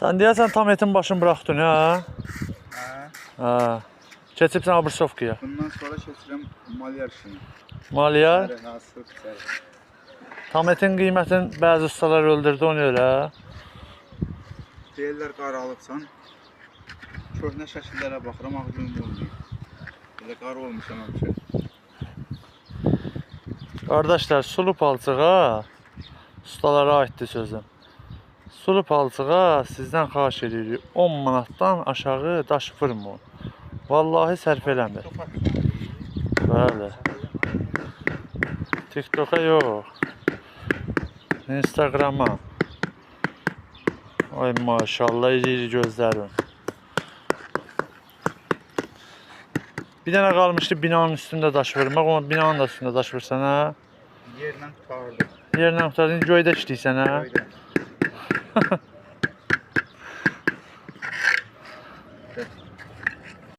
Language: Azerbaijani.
Sən deyəsən tam etin başını buraxdın, hə? Hə. Hə. Keçibsən Abrısovkaya. Bundan sonra keçirəm malyar işini. Malyar. Hə, sırf. Tam etin qiymətini bəzi ustalar öldürdü ona görə. Deyirlər qara alıbsan. Köhnə şəkillərə baxıram, ağlım olmuyor. Elə qara olmuşam həmişə. Qardaşlar, sulu palçığa ustalara aiddir sözüm. Sulu palçığa sizdən xahiş edirik. 10 manatdan aşağı daş vurmayın. Vallahi sərf eləmir. Bəli. TikToka yox. Instagrama. Ay maşallah iri-iri gözlərin. Bir dənə qalmışdı binanın üstündə daş vurmaq. Amma binanın da üstündə daş vursan hə? Yerlə qurtardım. Yerlə qurtardın, göydə işləyirsən hə? Göydə.